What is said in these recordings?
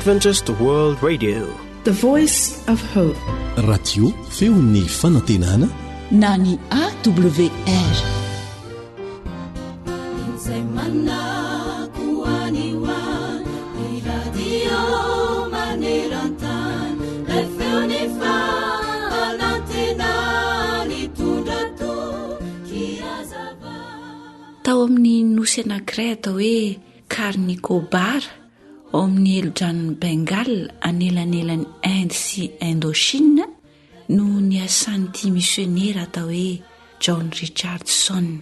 Adventist World Radio. The Voice of Hope. Radio feon'ny fanantenana na ny AWR. Izay manako any ho any, ny radio maneran-tany, ilay feon'ny fanantenana nitondra toky hazava. Tao amin'ny nosy anankiray atao hoe Car Nicobar, ao amin'ny helodranon'i Bengal anelanelan'i Inde sy Indochine, no niasan'ity misionera atao hoe John Richardson.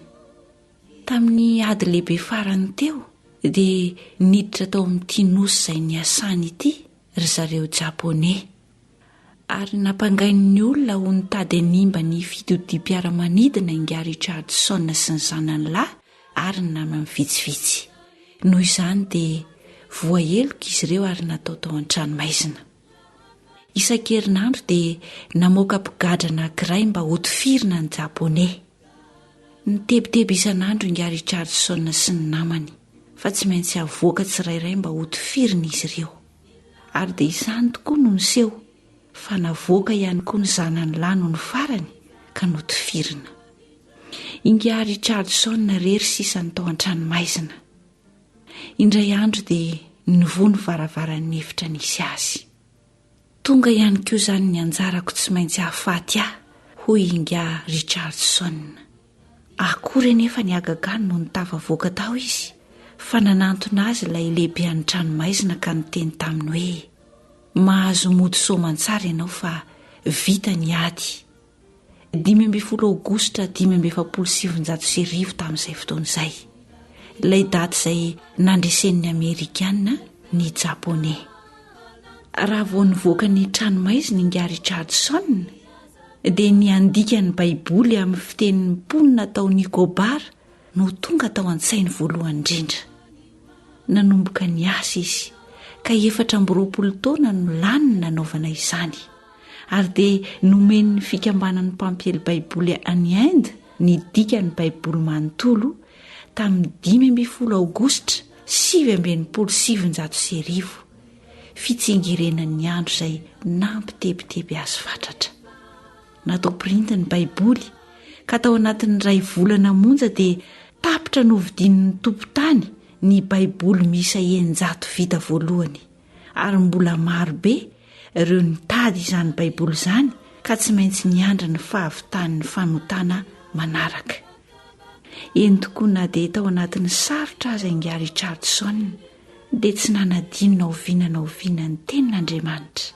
Tamin'ny ady lehibe farany teo dia niditra tao amin'ity nosy izay niasany ity ry zareo Japoney. Ary nampangain'ny olona ho nitady hanimba ny fitodiam-piaramanidina ingahy Richardson sy ny zanany lahy ary ny namany vitsivitsy. Noho izany dia voaheloka izy ireo ary natao tao an-tranomaizina. Isan-kerinandro dia namoaka mpigadra anankiray mba hotifirina ny Japoney. Nitebiteby isan'andro ingahy Richardson sy ny namany fa tsy maintsy havoaka tsirairay mba hotifirina izy ireo. Ary dia izany tokoa no niseho, fa navoaka ihany koa ny zanany lahy nony farany ka notifirina. Ingahy Richardson irery sisa no tao an-tranomaizina. Indray andro dia nivoha ny varavaran'ny efitra nisy azy. Tonga ihany koa izany ny anjarako tsy maintsy hahafaty ahy, hoy Ingahy Richardson. Akory anefa ny hagagany nony tafavoaka tao izy fa nanantona azy ilay lehibean'ny tranomaizina ka niteny taminy hoe, Mahazo mody soamantsara ianao fa vita ny ady. 15 aogositra 1945 tamin'izay fotoana izay, ilay daty izay nandresen'ny Amerikana ny Japoney. Raha vao nivoaka ny tranomaizina Ingahy Richardson, dia ny handika ny Baiboly amin'ny fitenin'ny mponina tao Nicobar no tonga tao an-tsainy voalohany indrindra. Nanomboka niasa izy, ka 24 taona no laniny nanaovana izany, ary dia nomen'ny Fikambanan'ny Mpampiely Baiboly any Inde ny dikan'ny Baiboly manontolo tamin'ny 15 Aogositra 1969. fitsingerenan'ny andro izay nampitebiteby azy fatratra. Natao pirinty ny Baiboly, ka tao anatin'ny iray volana monja dia tapitra novidian'ny tompon-tany ny Baiboly miisa 600 vita voalohany, ary mbola maro be ireo nitady izany Baiboly izany ka tsy maintsy niandry ny fahavitan'ny fanotana manaraka. Eny tokoa na dia tao anatin'ny sarotra aza ingahy Richardson, dia tsy nanadino na oviana na oviana ny tenin'Andriamanitra,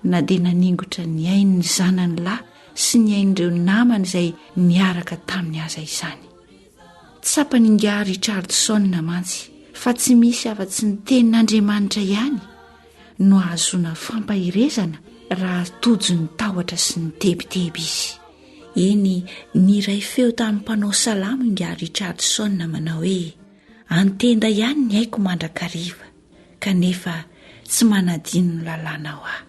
na dia naningotra ny ain'ny zanany lahy sy ny ain'ireo namany izay niaraka taminy aza izany. Tsapan'ingahy Richardson mantsy fa tsy misy afa-tsy ny tenin'Andriamanitra ihany no ahazoana fampaherezana raha tojo ny tahotra sy ny tebiteby izy. Eny, niray feo tamin'ny mpanao salamo ingahy Richardson manao hoe, An-tenda ihany ny aiko mandrakariva, kanefa tsy manadino ny lalànao aho.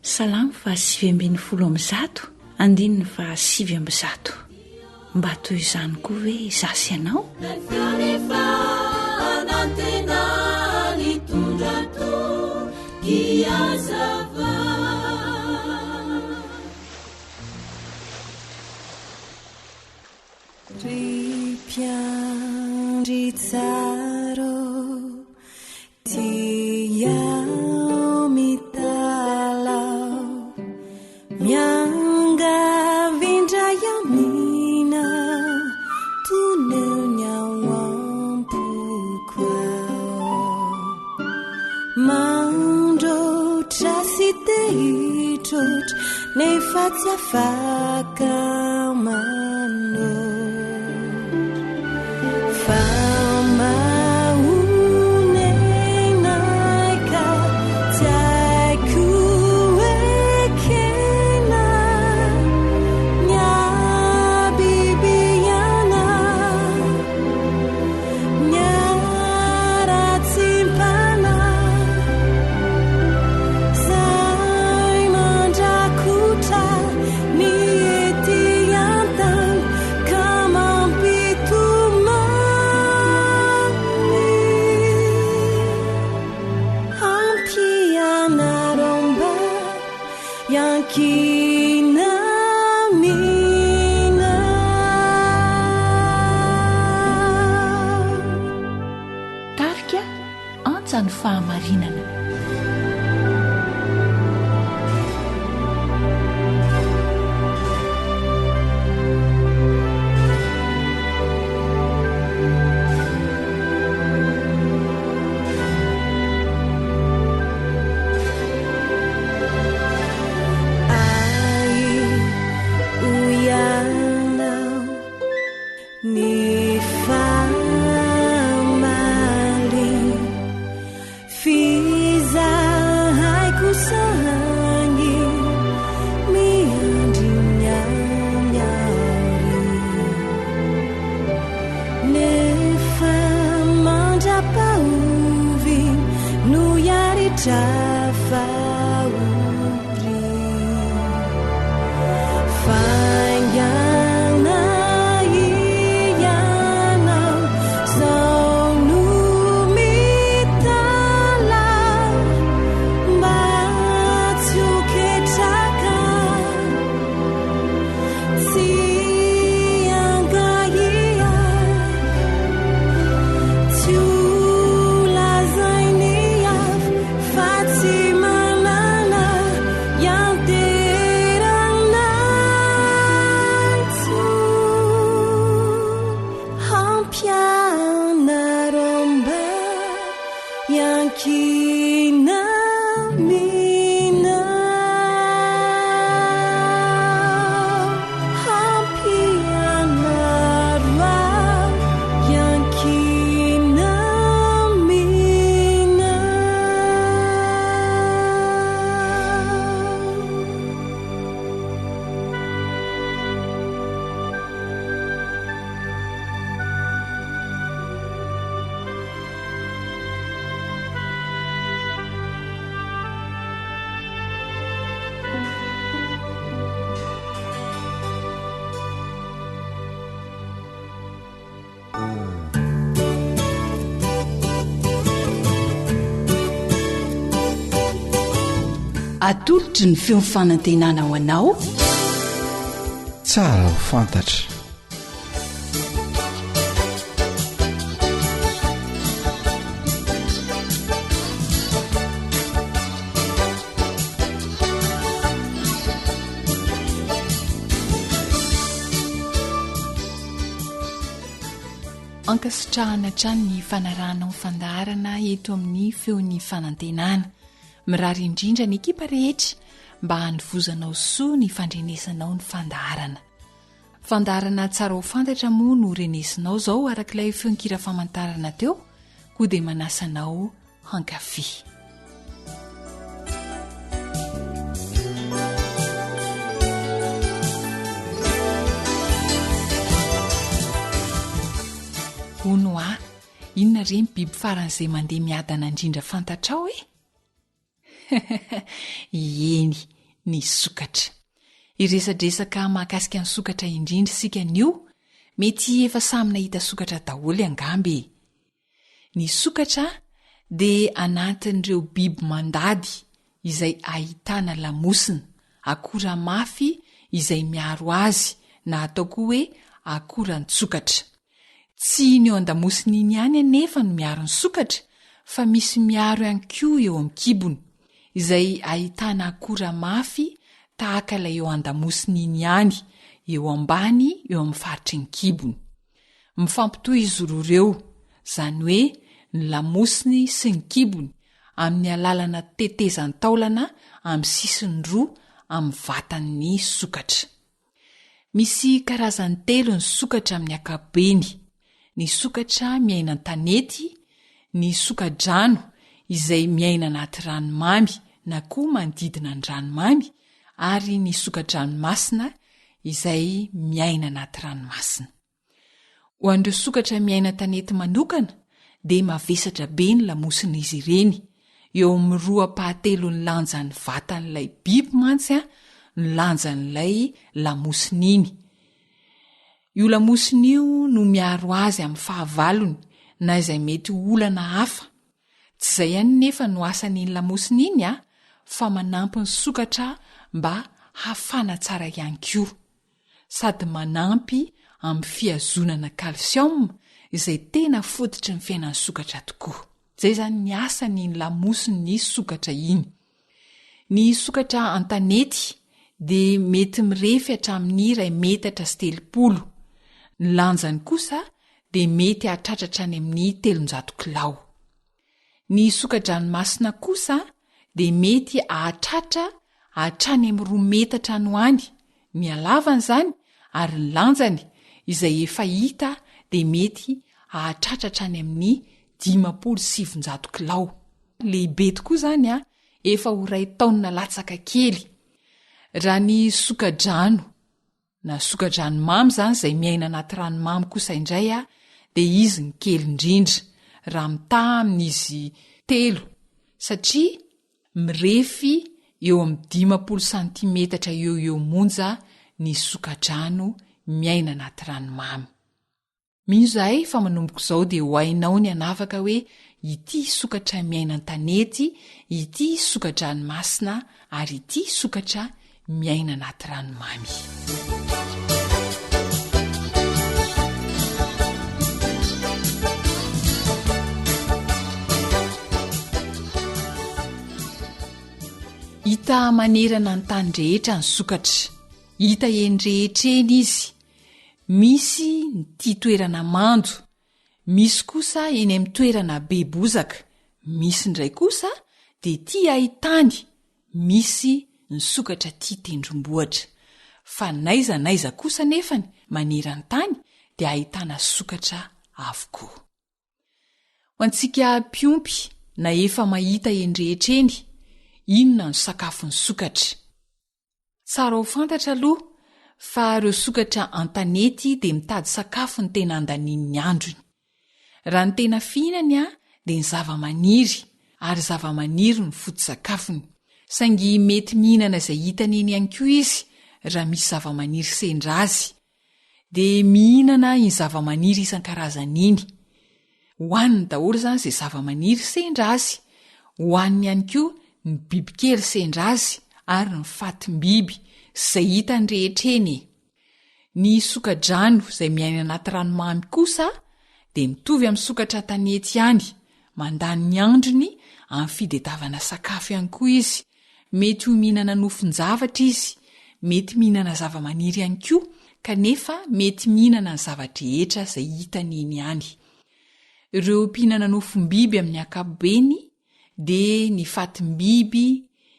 Salamo faha 119, andininy faha 109. Mba toy izany koa ve izaho sy ianao? Ry mpiandry tsara ô, tia aho mitalaho, miangavy indray amina, toneo ny ao am-poko ao. Mandroatra sy te hitroatra, nefa tsy afaka manoatra. Fa mahonena ahy ka tsy haiko ekena ny habibiana. Ny haratsiam-panahy izay mandrakotra ny ety an-tany. ny fahamarinana. Atolotry ny feo fanantenana ho anao. Tsara ho fantatra. Ankasitrahana hatrany ny fanarahanao ny fandaharana eto amin'ny feon'ny fanantenana. Mirary indrindra ny ekipa rehetra mba hanovozanao soa ny fandrenesanao ny fandaharana. Fandaharana tsara ho fantatra moa no renesinao izao arak'ilay feon-kira famantarana teo koa dia manasa anao hankafy. Hono aho, inona re ny biby faran'izay mandeha miadana indrindra fantatrao e? Eny, ny sokatra. Hiresadresaka mahakasika ny sokatra indrindra isika anio, mety efa samy nahita sokatra daholo angamba e! Ny sokatra dia anatin'ireo biby mandady izay ahitana lamosina, akora mafy izay miaro azy na atao koa hoe akoran-tsokatra. Tsy iny eo an-damosina iny ihany anefa no miaro ny sokatra fa misy miaro ihany koa eo amin'ny kibony, izay ahitana akora mafy tahaka ilay eo an-damosina iny ihany, eo ambany eo amin'ny faritry ny kibony. Mifampitohy izy roa ireo, izany hoe ny lamosiny sy ny kibony, amin'ny alalana tetezan-taolana amin'ny sisiny roa amin'ny vatan'ny sokatra. Misy karazany telo ny sokatra amin'ny ankapobeny, ny sokatra miaina an-tanety, ny soka-drano izay miaina anaty ranomamy na koa manodidina ny ranomamy ary ny soka-dranomasina izay miaina anaty ranomasina. Ho an'ireo sokatra miaina an-tanety manokana dia mavesatra be ny lamosin'izy ireny, eo amin'ny roa ampahatelon'ny lanjan'ny vatan'ilay biby mantsy no lanjan'ilay lamosiny iny. Io lamosiny io no miaro azy amin'ny fahavalony na izay mety ho olana hafa. Tsy izay ihany nefa no asan'iny lamosiny iny fa manampy ny sokatra mba hafana tsara ihany koa. Sady manampy amin'ny fihazonana calcium izay tena fototry ny fiainan'ny sokatra tokoa. Izay izany ny asan'iny lamosin'ny sokatra iny. Ny sokatra an-tanety dia mety mirefy hatramin'ny iray metatra sy 30. Ny lanjany kosa dia mety hahatratra hatrany amin'ny 300 kilao. Ny soka-dranomasina kosa dia mety hahatratra hatrany amin'ny roa metatra any ho any, ny halavany izany ary ny lanjany izay efa hita dia mety hahatratra hatrany amin'ny 950 kilao. Lehibe tokoa izany an, efa ho iray taonina latsaka kely. Raha ny soka-drano na soka-dranomamy izany izay miaina anaty ranomamy kosa indray dia izy ny kely indrindra raha mitaha amin'izy telo satria mirefy eo amin'ny 50 santimetatra eo ho eo monja ny soka-drano miaina anaty ranomamy. Mino izahay fa manomboka izao dia ho hainao ny hanavaka hoe ity sokatra miaina an-tanety, ity soka-dranomasina ary ity sokatra miaina anaty ranomamy. Hita manerana ny tany rehetra ny sokatra. Hita eny rehetra eny izy. Misy ny tia toerana mando, misy kosa eny amin'ny toerana be bozaka, misy indray kosa dia tia haintany, misy ny sokatra tia tendrombohitra. Fa n'aiza n'aiza kosa anefany maneran-tany dia ahitana sokatra avokoa. Ho antsika mpiompy na efa mahita eny rehetra eny, inona no sakafon'ny sokatra? Tsara ho fantatra aloha fa ireo sokatra an-tanety dia mitady sakafo ny tena andaniany ny androny. Raha ny tena fihinany dia ny zavamaniry ary zavamaniry no foto-tsakafony. Saingy mety mihinana izay hitany eny ihany koa izy raha misy zavamaniry sendra azy. Dia mihinana iny zavamaniry isan-karazany iny. Hohaniny daholo izany izay zavamaniry sendra azy. Hohaniny ihany koa ny bibikely sendra azy ary ny fatim-biby sy izay hitany rehetra eny e! Ny soka-drano izay miaina anaty ranomamy kosa dia mitovy amin'ny sokatra an-tanety ihany, mandany ny androny amin'ny fidedavana sakafo ihany koa izy, Mety ho mihinana nofon-javatra izy, mety mihinana zavamaniry ihany koa, kanefa mety mihinana ny zava-drehetra izay hitany eny ihany. Ireo mpihinana nofom-biby amin'ny ankapobeny dia ny fatim-biby,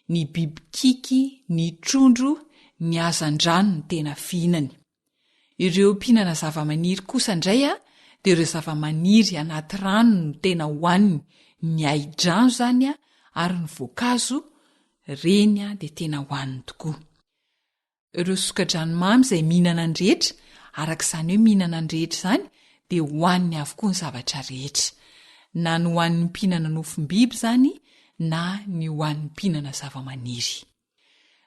ny bibikiky, ny trondro, ny hazandrano no tena fihinany. Ireo mpihinana zavamaniry kosa indray dia ireo zavamaniry anaty rano no tena hohaniny, ny ahidrano izany ary ny voankazo, ireny dia tena hohaniny tokoa. Ireo soka-dranomamy izay mihinana ny rehetra, araka izany hoe mihinana ny rehetra izany, dia hohaniny avokoa ny zavatra rehetra. Na ny hohanin'ny mpihinana nofom-biby izany na ny hohanin'ny mpihinana zavamaniry.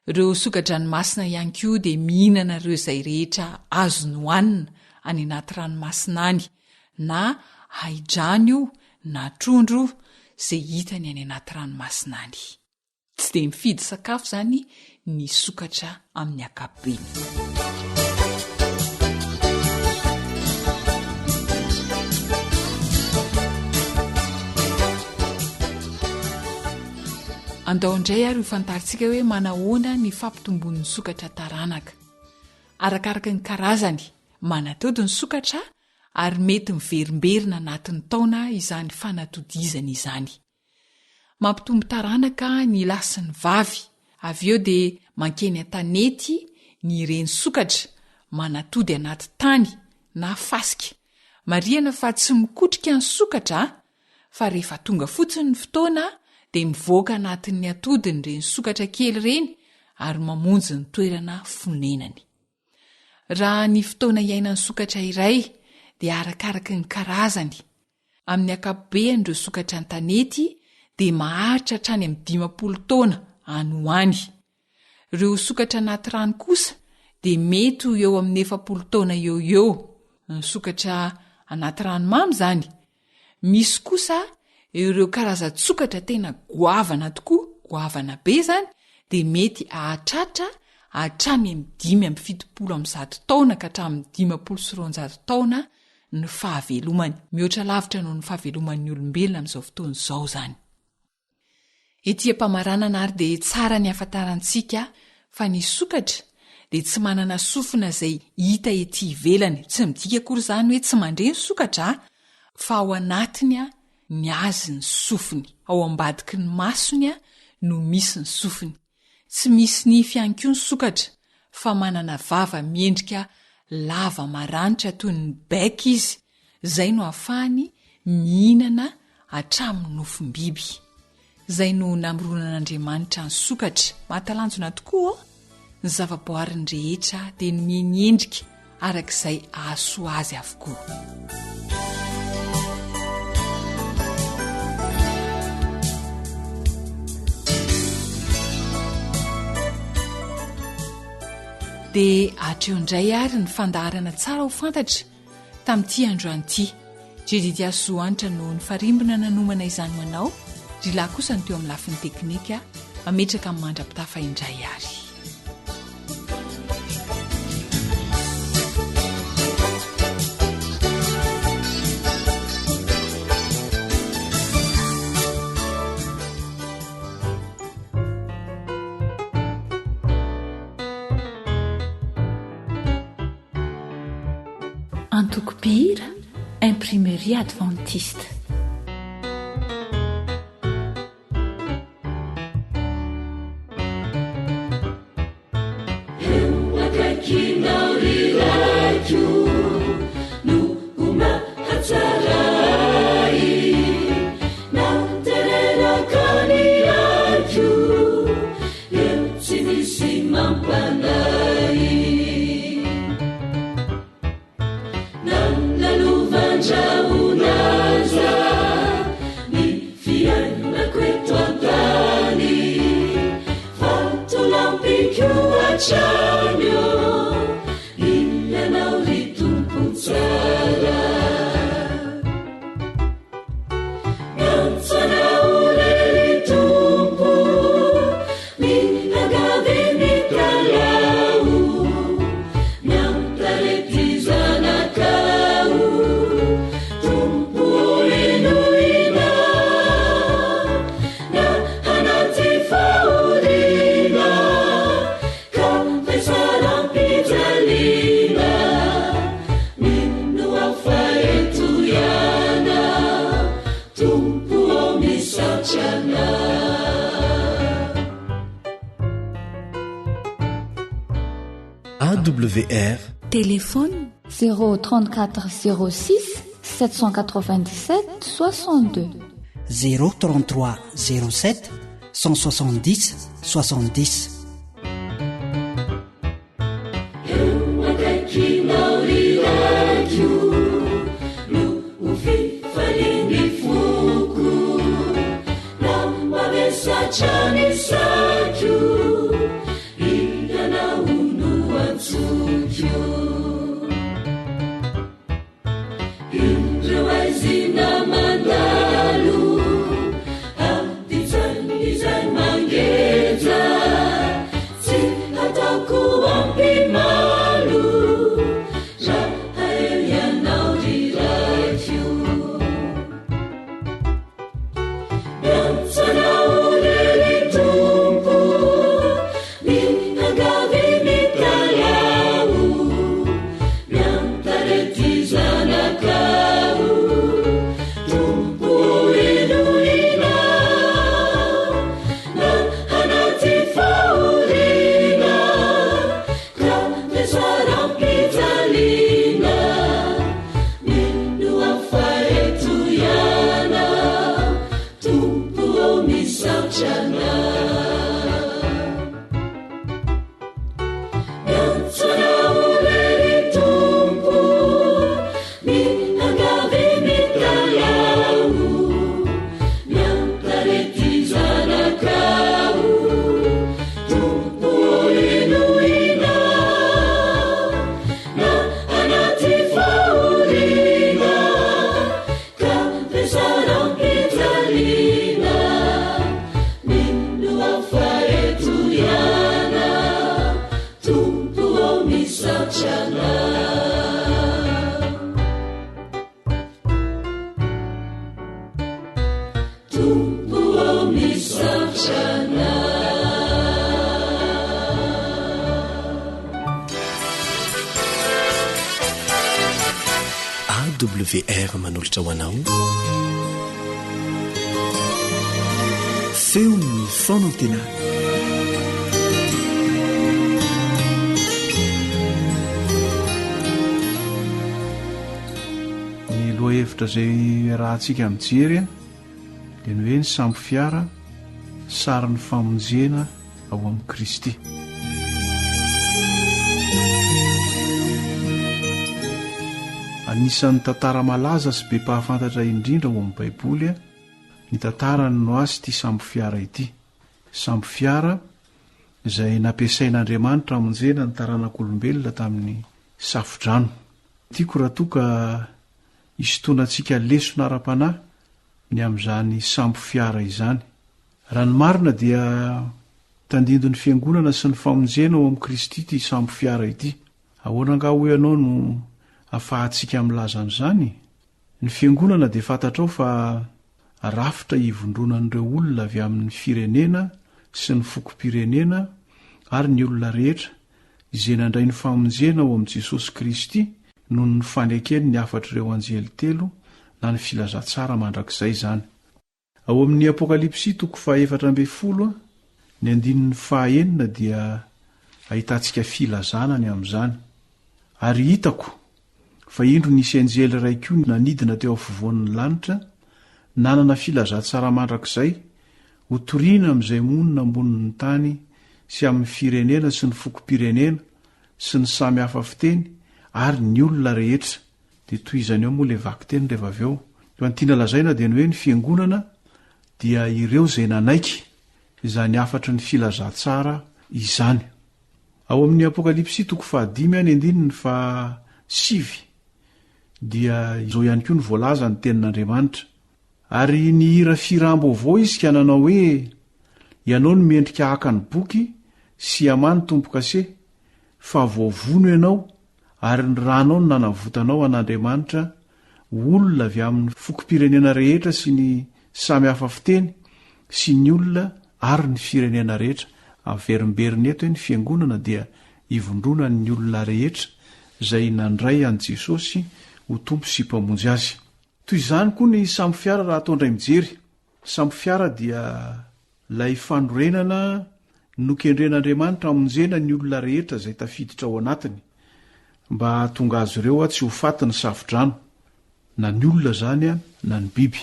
Ireo soka-dranomasina ihany koa dia mihinana ireo izay rehetra azony hohanina any anaty ranomasina any, na ahidrano io na trondro, izay hitany any anaty ranomasina any. Tsy dia mifidy sakafo izany ny sokatra amin'ny ankapobeny. Andao indray ary ho fantarintsika hoe manahoana ny fampitomboan'ny sokatra taranaka. Arakaraka ny karazany, manatody ny sokatra ary mety miverimberina anatin'ny taona izany fanatodizana izany. Mampitombo taranaka ny lahy sy ny vavy, avy eo dia mankeny an-tanety ny reny sokatra, manatody anaty tany na fasika. Marihana fa tsy mikotrika ny sokatra fa rehefa tonga fotsiny ny fotoana dia mivoaka anatin'ny atodiny ireny sokatra kely ireny ary mamonjy ny toerana fonenany. Raha ny fotoana iainan'ny sokatra iray dia arakaraky ny karazany. Amin'ny ankapobeny ireo sokatra an-tanety dia maharitra hatrany amin'ny 50 taona any ho any. Ireo sokatra anaty rano kosa dia mety ho eo amin'ny 40 taona eo ho eo. Ny sokatra anaty ranomamy izany. Misy kosa ireo karazan-tsokatra tena goavana tokoa, goavana be izany, dia mety hahatratra hatrany amin'ny 175 taona ka hatramin'ny 250 taona. ny fahavelomany. Mihoatra lavitra noho ny fahaveloman'ny olombelona amin'izao fotoana izao izany. Ety am-pamaranana ary dia tsara ny hahafantarantsika fa ny sokatra dia tsy manana sofina izay hita ety ivelany, tsy midika akory izany hoe tsy mandre ny sokatra fa ao anatiny ny azy ny sofiny, ao ambadiky ny masony no misy ny sofiny. Tsy misy nify ihany koa ny sokatra fa manana vava miendrika lava maranitra toy ny bec izy, izay no ahafahany mihinana hatramin'ny nofom-biby. Izay no namoronan'Andriamanitra ny sokatra. Mahatalanjona tokoa ô! Ny zavaboariny rehetra dia nomeny endrika araka izay ahasoa azy avokoa. Dia hatreo indray ary ny fandaharana tsara ho fantatra tamin'ity androany ity. Jedidias Zohanitra no nifarimbona nanomana izany ho anao, ry lahy kosa no teo amin'ny lafiny teknika, mametraka amin'ny mandra-pitafa indray ary. Antoko mpihira, Imprimerie Adventiste. Eo akaikinao ry Raiko no ho mahatsara ahy na tereraka ny aiko eo tsy misy mampanahy. Na lalovan-drahona aza ny fiainako eto an-tany, vatolampiko hatrany ô, Ianao ry Tompo tsara. Miantso Anao re ry Tompo, miangavy mitalaho, miantarety zanakao, Tompo ô henoina, na anaty fahoriana. Ka vesaram-pijaliana, mino aho fa eto ihany, Tompo ô misaotra Anao. AWR. Téléphone. 0 34 06 797 62. 0 33 07 170 70. Eo akaikinao ry Raiko no ho fifalian'ny foko na mavesatra ny saiko Ianao no antsoiko. Ireo haizina mandalo, adin-tsainy izay mangeja, tsy hataoko ampimalo, raha eo ianao ry Raiko. Miantso anao re ry Tompo, miangavy mitalaho, miantarety zanakao, Tompo ô henoina, na anaty fahoriana, ka vesaram-pijaliana. Mino aho fa eto ihany aho, Tompo ô misaotra Anao. Miantso Anao re ry Tompo, miangavy mitalaho, miantarety zanakao, Tompo ô henoina. Na anaty fahoriana ka vesaram-pijaliana, mino aho fa eto ihany aho, Tompo ô misaotra Anao. AWR manolotra ho anao Feon'ny fanantenana. Ny lohahevitra izay iarahantsika mijery dia ny hoe ny sambo fiara sarin'ny famonjena ao amin'i Kristy. Anisan'ny tantara malaza sy be mpahafantatra indrindra ao amin'ny Baiboly ny tantaran'i Noa sy ity sambo fiara ity. Sambo fiara izay nampiasain'Andriamanitra hamonjena ny taranak'olombelona tamin'ny Safodrano. Tiako raha toa ka hisintonantsika lesona ara-panahy ny amin'izany sambo fiara izany. Raha ny marina dia tandindon'ny Fiangonana sy ny famonjena ao amin'i Kristy ity sambo fiara ity. Ahoana angaha hoy ianao no afahantsika milaza an'izany? Ny Fiangonana dia fantatrao fa rafitra ivondronan'ireo olona avy amin'ny firenena sy ny fokom-pirenena ary ny olona rehetra izay nandray ny famonjena ao amin'i Jesosy Kristy noho ny fanekeny ny hafatr'ireo anjely telo na ny filazantsara mandrakizay izany. Ao amin'ny Apokalypsy toko fahaefatra ambinifolo, ny andininy fahaenina dia ahitantsika filazana ny amin'izany, Ary hitako, fa indro nisy anjely iray koa nanidina teo afovoan'ny lanitra, nanana filazantsara mandrakizay, hotorina amin'izay monina ambonin'ny tany sy amin'ny firenena sy ny fokom-pirenena sy ny samy hafa fiteny ary ny olona rehetra. Dia tohizany eo moa ilay vakiteny rehefa avy eo. Fa ny tiana lazaina dia ny hoe ny fiangonana dia ireo izay nanaiky izany hafatry ny filazantsara izany. Ao amin'ny Apokalypsy toko fahadimy any andininy faha sivy dia izao ihany koa no voalaza ny tenin'Andriamanitra. Ary nihira fihiram-baovao izy ka nanao hoe, Ianao no mendrika haka ny boky sy hamaha ny tombo-kase, fa voavono ianao, ary ny ranao no nanavotanao an'Andriamanitra olona avy amin'ny fokom-pirenena rehetra sy ny samy hafa fiteny sy ny olona ary ny firenena rehetra. Averimberina eto hoe ny fiangonana dia ivondronan'ny olona rehetra izay nandray an'i Jesosy ho Tompo sy Mpamonjy azy. Toy izany koa ny sambo fiara raha atao indray mijery. Sambo fiara dia ilay fanorenana nokendren'Andriamanitra hamonjena ny olona rehetra izay tafiditra ao anatiny, mba hahatonga azy ireo tsy ho faty ny safodrano, na ny olona izany na ny biby.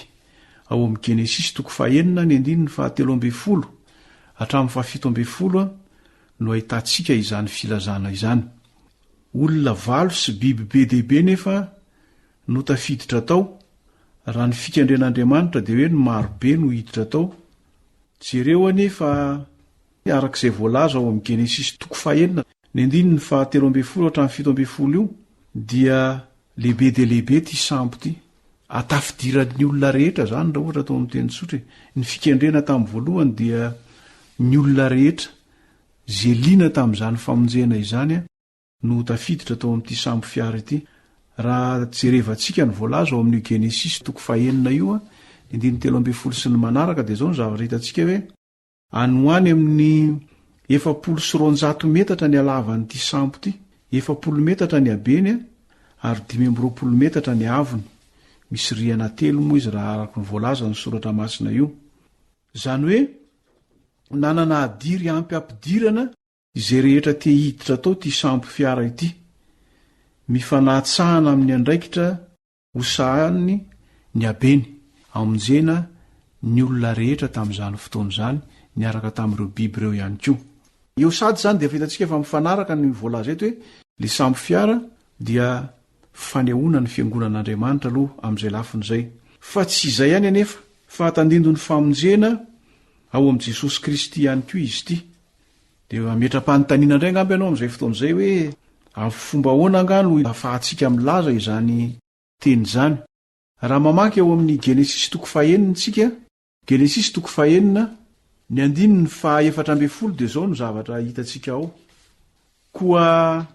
Ao amin'ny Genesisy toko fahenina ny andininy fahatelo ambinifolo hatramin'ny fahafito ambinifolo no ahitantsika izany filazana izany. Olona valo sy biby be dia be nefa no tafiditra tao, raha ny fikendren'Andriamanitra dia hoe ny maro be no hiditra tao. Jereo anie fa araka izay voalaza ao amin'ny Genesisy toko fahenina, ny andininy fahatelo ambinifolo hatramin'ny 17 io, dia lehibe dia lehibe ity sambo ity. Atafidiran'ny olona rehetra izany raha ohatra atao amin'ny teny tsotra e. Ny fikendrena tamin'ny voalohany dia ny olona rehetra izay liana tamin'izany famonjena izany no ho tafiditra tao amin'ity sambo fiara ity. Raha jerevantsika ny voalaza ao amin'io Genesisy toko fahenina io, ny andininy 13 sy ny manaraka, dia izao no zavatra hitantsika hoe, Any ho any amin'ny 240 metatra ny halavan'ity sambo ity, 40 metatra ny habeny ary 25 metatra ny haavony. Misy rihana telo moa izy raha araka ny voalazan'ny soratra masina io. Izany hoe nanana hadiry ampy hampidirana Izay rehetra te hiditra tao ity sambo fiara ity. Mifanahatsahana amin'ny andraikitra ho sahaniny ny habeny, hamonjena ny olona rehetra tamin'izany fotoana izany, niaraka tamin'ireo biby ireo ihany koa. Eo sady izany dia efa hitantsika fa mifanaraka ny voalaza eto hoe ilay sambo fiara dia fanehoana ny fiangonan'Andriamanitra aloha amin'izay lafiny izay. Fa tsy izay ihany anefa fa tandindon'ny famonjena ao amin'i Jesosy Kristy ihany koa izy ity. Dia hametra-panontaniana indray angamba ianao amin'izay fotoana izay hoe, amin'ny fomba ahoana angaha no ahafahantsika milaza izany teny izany? Raha mamaky ao amin'ny Genesisy toko fahenina isika, Genesisy toko fahenina, ny andininy faha 14 dia izao no zavatra hitantsika ao, Koa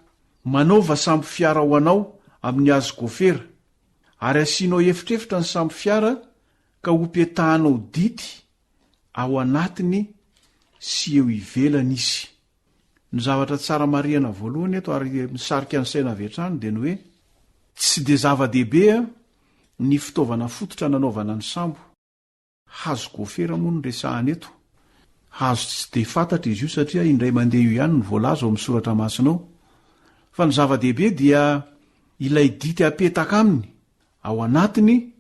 manaova sambo fiara ho anao amin'ny hazo gofera, ary asianao efitrefitra ny sambo fiara ka hopetahanao dity ao anatiny sy eo ivelany izy. Ny zavatra tsara marihana voalohany eto ary misarika ny saina avy hatrany dia ny hoe. Tsy dia zava-dehibe ny fitaovana fototra nanaovana ny sambo. Hazo gofera moa no resahana eto. Hazo tsy dia fantatra izy io satria indray mandeha io ihany no voalaza ao amin'ny soratra masina ao. Fa ny zava-dehibe dia ilay dity apetaka aminy, ao anatiny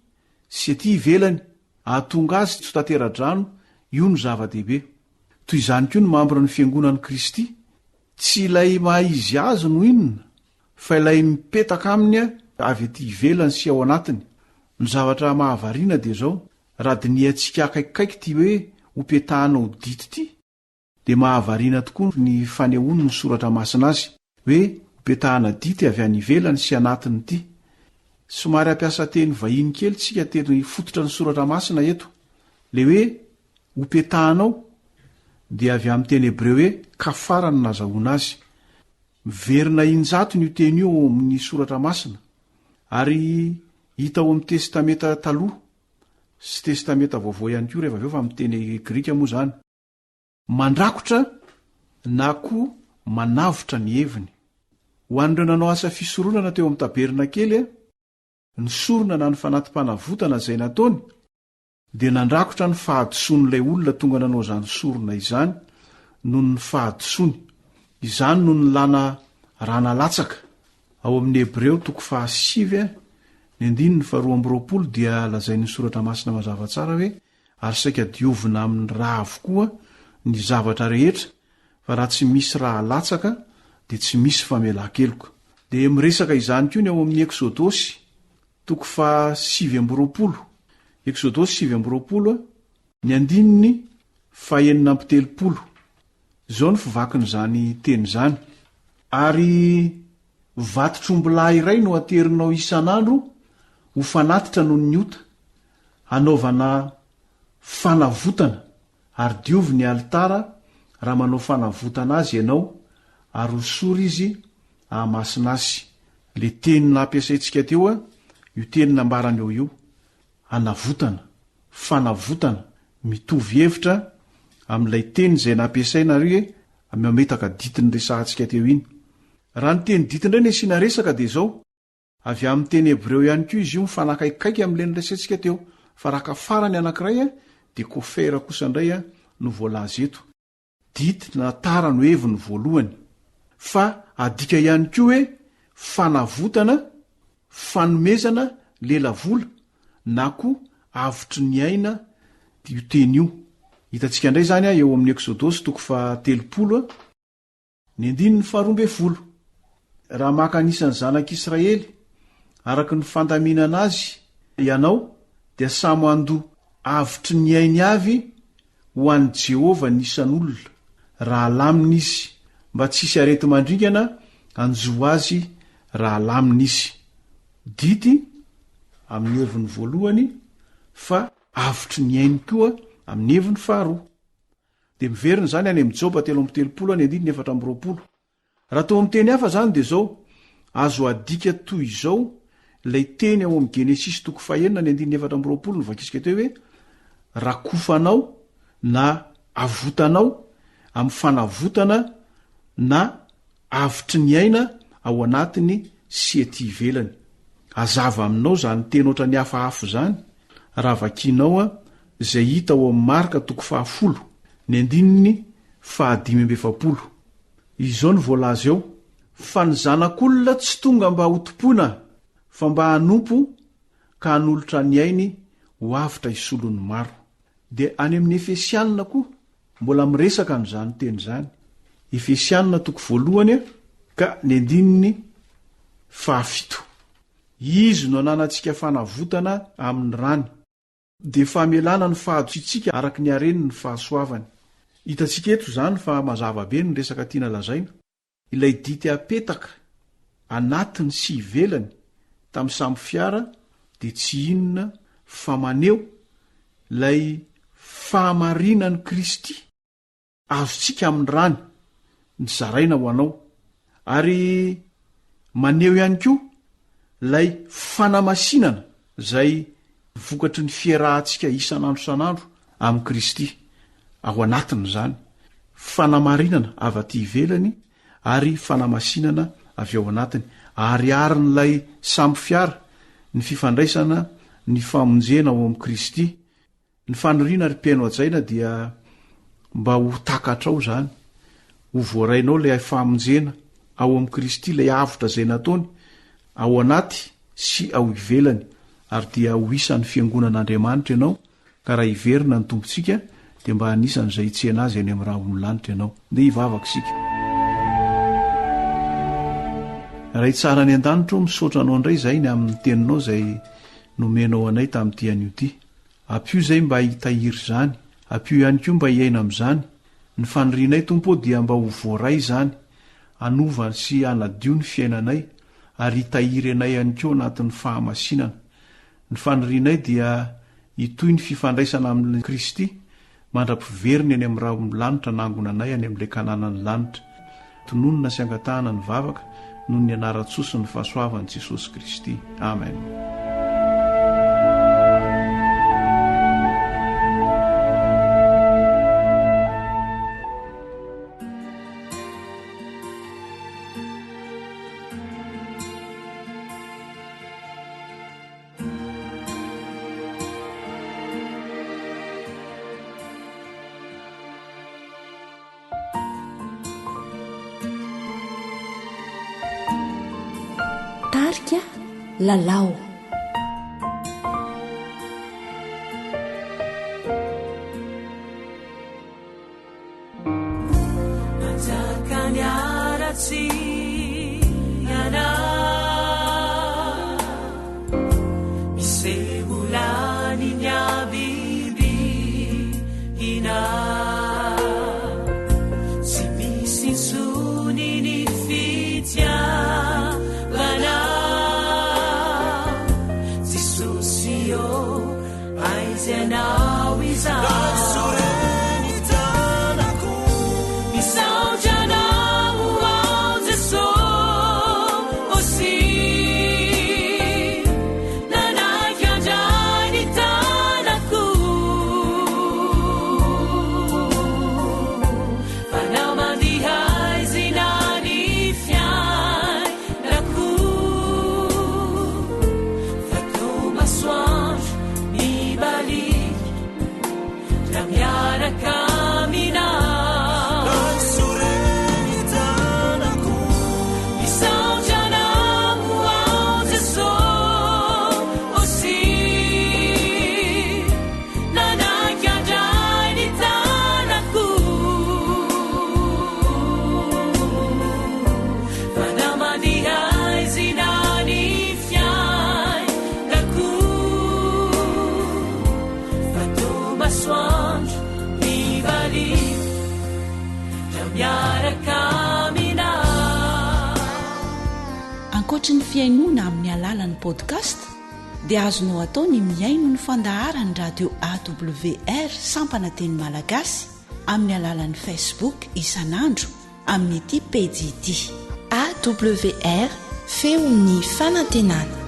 sy aty ivelany, ahatonga azy tsy ho tantera-drano, io no zava-dehibe. Toy izany koa ny mambran'ny fiangonan'i Kristy, tsy ilay maha izy azy no inona, fa ilay mipetaka aminy avy ety ivelany sy ao anatiny. Ny zavatra mahavariana dia izao, raha dinihantsika akaikikaiky ity hoe hopetahana ho dity ity, dia mahavariana tokoa ny fanehoany ny soratra masina azy, hoe hopetahana dity avy any ivelany sy anatiny ity. Somary hampiasa teny vahiny kely tsika teny fototra ny soratra masina eto. Ilay hoe hopetahanao dia avy amin'ny teny hebreo hoe kafara no nazahoana azy. Miverina injatony io teny io ao amin'ny Soratra Masina, ary hita ao amin'ny Testamenta Taloha sy Testamenta Vaovao ihany koa rehefa avy eo, fa amin'ny teny grika moa izany. Mandrakotra na koa manavotra ny heviny. Ho an'ireo nanao asa fisoronana teo amin'ny tabernakely, ny sorona na ny fanati-panavotana izay nataony, dia nandrakotra ny fahadisoan'ilay olona tonga nanao izany sorona izany noho ny fahadisoany. Izany no nilàna rà nalatsaka. Ao amin'ny Hebreo toko fahasivy ny andininy faharoa amby 20 dia lazain'ny Soratra Masina mazava tsara hoe, Ary saika diovina amin'ny rà avokoa ny zavatra rehetra, fa raha tsy misy rà alatsaka dia tsy misy famelan-keloka. Dia miresaka izany koa ny ao amin'ny Eksodosy Toko faha 29, Eksodosy 29, ny andininy faha 36. Izao no fivakin'izany teny izany, Ary vatotr'ombilahy iray no aterinao isan'andro ho fanatitra noho ny ota, hanaovana fanavotana, ary diovy ny alitara raha manao fanavotana azy ianao, ary hosory izy hahamasina azy. Le teny nampiasaintsika teo io teny nambarany eo io, hanavotana, fanavotana, mitovy hevitra amin'ilay teny izay nampiasaina ary hoe mametaka dity niresahantsika teo iny. Raha ny teny dity indray no asiana resaka dia izao, avy amin'ny teny hebreo ihany koa izy io mifanakaikikaiky amin'ilay niresahantsika teo, fa raha ka farany anankiray dia kofera kosa indray no voalaza eto. Dity na tara no heviny voalohany, fa adika ihany koa hoe fanavotana, fanomezana lelavola na koa avotry ny aina io teny io. Hitantsika indray izany eo amin'ny Eksodosy toko faha-telopolo. Ny andininy faharoa ambin'ny folo, Raha maka ny isan'ny zanak'Israely araka ny fandaminana azy ianao, dia samy handoa avotry ny ainy avy ho an'i Jehovah ny isan'olona, raha alamina izy, mba tsy hisy areti-mandringana hanjo azy raha alamina izy. Dity, amin'ny heviny voalohany, fa avotry ny ainy koa amin'ny heviny faharoa. Dia miverina izany any amin'ny Joba 33 any andininy 24. Raha atao amin'ny teny hafa izany dia izao, azo adika toy izao ilay teny ao amin'ny Genesisy toko fahenina ny andininy 24 novakisika teo hoe, rakofanao na avotanao amin'ny fanavotana na avotry ny aina ao anatiny sy ety ivelany. Hazava aminao izany teny ohatran'ny hafahafa izany raha vakianao izay hita ao amin'ny Marka toko fahafolo, ny andininy fahadimy amby 40. Izao no voalaza eo, Fa ny Zanak'olona tsy tonga mba hotompoina, fa mba hanompo ka hanolotra ny ainy ho avotra hisolo ny maro. Dia any amin'ny Efesianina koa mbola miresaka an'izany teny izany. Efesianina toko voalohany ka ny andininy fahafito. Izy no ananantsika fanavotana amin'ny rany. Dia famelana ny fahadisoantsika araka ny hareny ny fahasoavany. Hitantsika eto izany fa mazava be ny resaka tiana lazaina. Ilay dity apetaka anatiny sy ivelany tamin'ny sambo fiara dia tsy inona fa maneho ilay fahamarinan'i Kristy azontsika amin'ny rany nozaraina ho anao, ary maneho ihany koa ilay fanamasinana izay vokatry ny fiarahantsika isan'andro isan'andro amin'i Kristy ao anatin'izany fanamarinana avy aty ivelany ary fanamasinana avy ao anatiny. Ahariharin'ilay sambo fiara ny fifandraisana ny famonjena ao amin'i Kristy. Ny faniriana ry mpihaino hajaina dia mba ho takatrao izany, ho voarainao ilay famonjena ao amin'i Kristy, ilay avotra izay nataony ao anaty sy ao ivelany, ary dia ho isan'ny fiangonan'Andriamanitra ianao, ka raha hiverina ny Tompontsika dia mba anisan'izay hitsena Azy any amin'ny rahon'ny lanitra ianao. Ndeha hivavaka isika. Ray tsara any an-danitra ô, misaotra Anao indray izahay ny amin'ny Teninao izay nomenao anay tamin'ity anio ity. Ampio izay mba hitahiry izany, ampio ihany koa mba hiaina amin'izany. Ny fanirianay Tompo ô dia mba ho voaray izany, hanova sy hanadio ny fiainanay ary hitahiry anay ihany koa anatin'ny fahamasinana. Ny fanirianay dia hitohy ny fifandraisana amin'i Kristy mandra-piveriny any amin'ny rahon'ny lanitra hanangona anay any amin'ilay Kananan'ny lanitra. Tononina sy angatahana ny vavaka noho ny anaran-tsoa sy ny fahasoavan'i Jesosy Kristy. Amen. Tarika Lalao. Ankoatry ny fihainoana amin'ny alalan'ny podcast dia azonao atao ny mihaino ny fandaharan'ny radio AWR sampana teny malagasy amin'ny alalan'ny Facebook isan'andro amin'ity pejy ity. AWR, Feon'ny fanantenana.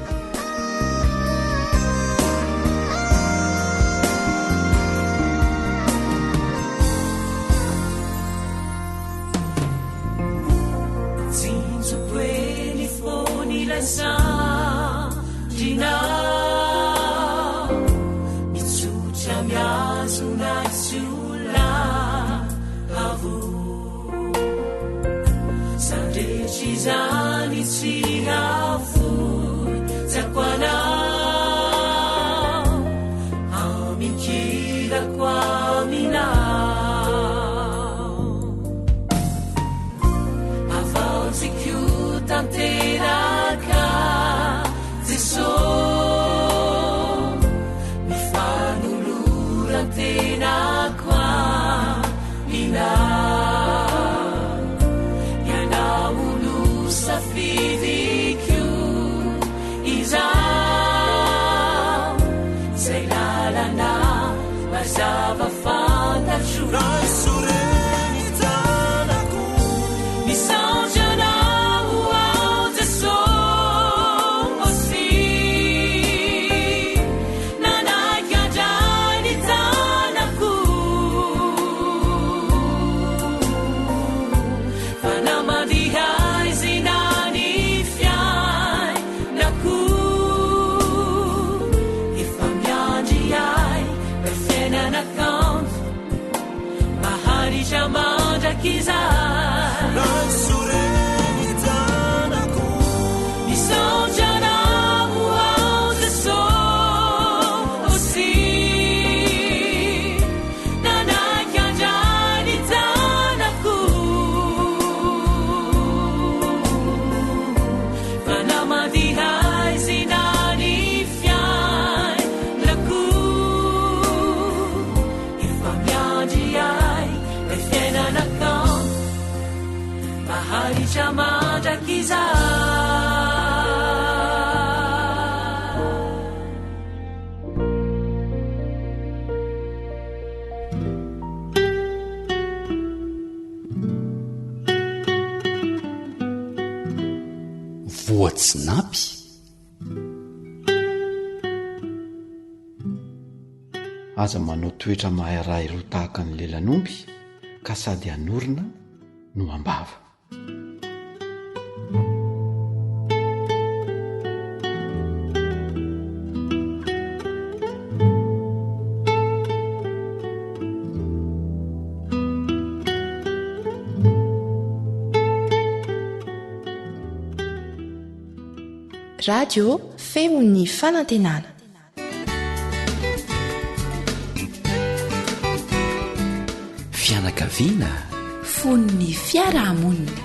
Tanteraka. Voninahitra mandrakizay. Voatsinapy. Aza manao toetra mahay raha iroa tahaka ny lelan'omby ka sady hanorina no ambava. Radio Feon'ny Fanantenana. Fianakaviana. Fon'ny fiarahamonina.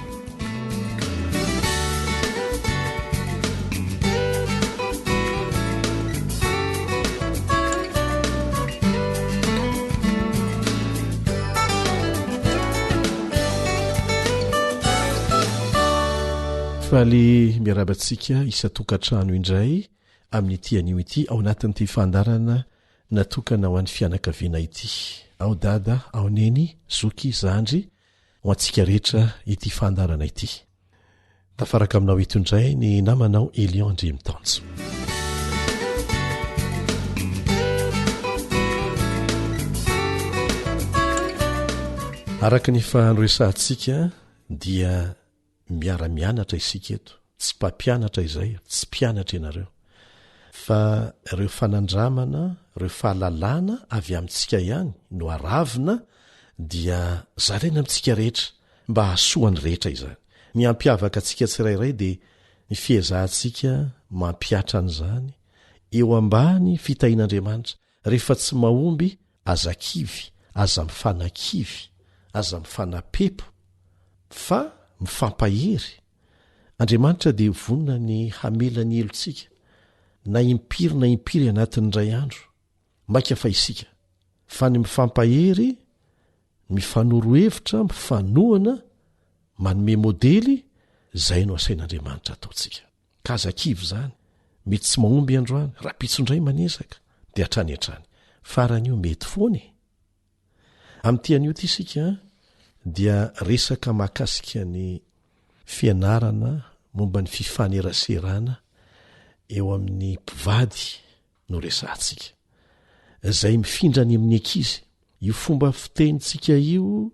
Faly miarahaba antsika isan-tokantrano indray amin'ity anio ity ao anatin'ity fandaharana natokana ho an'ny fianakaviana ity. Ao Dada, ao Neny, Zoky, Zandry, ho antsika rehetra ity fandaharana ity. Tafaraka aminao eto indray ny namanao Elion Andriamitanjo. Araka ny efa noresahantsika dia Miara-mianatra isika eto, tsy mpampianatra izay, tsy mpianatra ianareo. Fa ireo fanandramana, ireo fahalalana avy amintsika ihany no aravina dia zaraina amintsika rehetra mba hahasoa ny rehetra izany. Ny hampiavaka antsika tsirairay dia ny fiezahantsika mampihatra an'izany eo ambany fitahian'Andriamanitra. Rehefa tsy mahomby, aza kivy, aza mifanakivy, aza mifanapepo, fa mifampahery. Andriamanitra dia vonona ny hamela ny helotsika, na impiry na impiry anatin'ny indray andro, mainka fa isika. Fa ny mifampahery, mifanoro hevitra, mifanohana, manome modely, izay no asain'Andriamanitra ataontsika. Ka aza kivy izany, mety tsy mahomby androany, rahampitso indray manezaka, dia hatrany hatrany. Farany io mety foana e! Amin'ity anio ity isika dia resaka mahakasika ny fianarana momba ny fifaneraserana eo amin'ny mpivady no resahantsika. Izay mifindra any amin'ny ankizy. Io fomba fitenintsika io,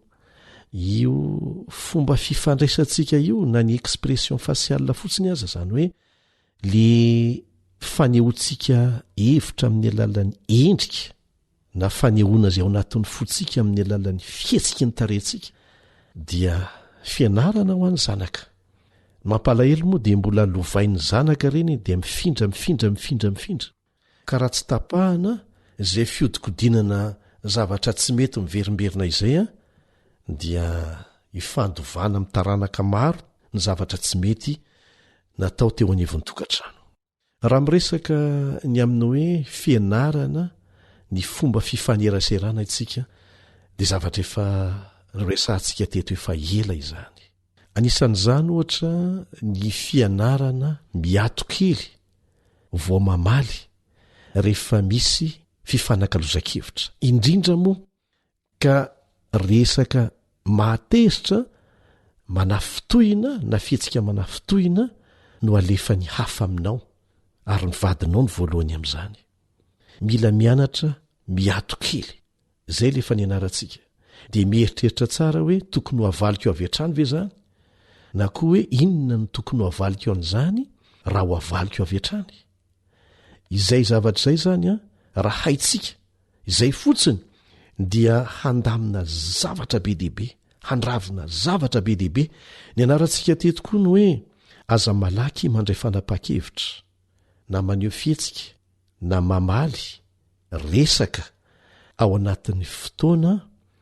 io fomba fifandraisantsika io, na ny expression faciale fotsiny aza, izany hoe le fanehoantsika hevitra amin'ny alalan'ny endrika na fanehoana izay ao anatin'ny fontsika amin'ny alalan'ny fihetsiky ny tarehintsika dia fianarana ho an'ny zanaka. Ny mampalahelo moa dia mbola lovain'ny zanaka ireny dia mifindra mifindra mifindra mifindra. Ka raha tsy tapahana izay fiodikodinana zavatra tsy mety miverimberina izay dia ifandovana amin'ny taranaka maro ny zavatra tsy mety natao teo anivon'ny tokantrano. Raha miresaka ny amin'ny hoe fianarana ny fomba fifaneraserana isika dia zavatra efa noresahantsika teto efa ela izany. Anisan'izany ohatra ny fianarana miato kely vao mamaly rehefa misy fifanakalozan-kevitra, indrindra moa Ka resaka mahatezitra, manafintohina na fihetsika manafintohina no alefan'ny hafa aminao, ary ny vadinao no voalohany amin'izany. Mila mianatra miato kely. Izay ilay efa nianarantsika. Dia mieritreritra tsara hoe tokony ho avaliko avy hatrany ve izany? Na koa hoe inona no tokony ho avaliko an'izany raha ho avaliko avy hatrany? Izay zavatra izay izany an, raha haintsika Izay fotsiny dia handamina zavatra be dia be, handravina zavatra be dia be. Nianarantsika teto koa ny hoe aza malaky mandray fanapahan-kevitra, na maneho fihetsika, na mamaly resaka ao anatin'ny fotoana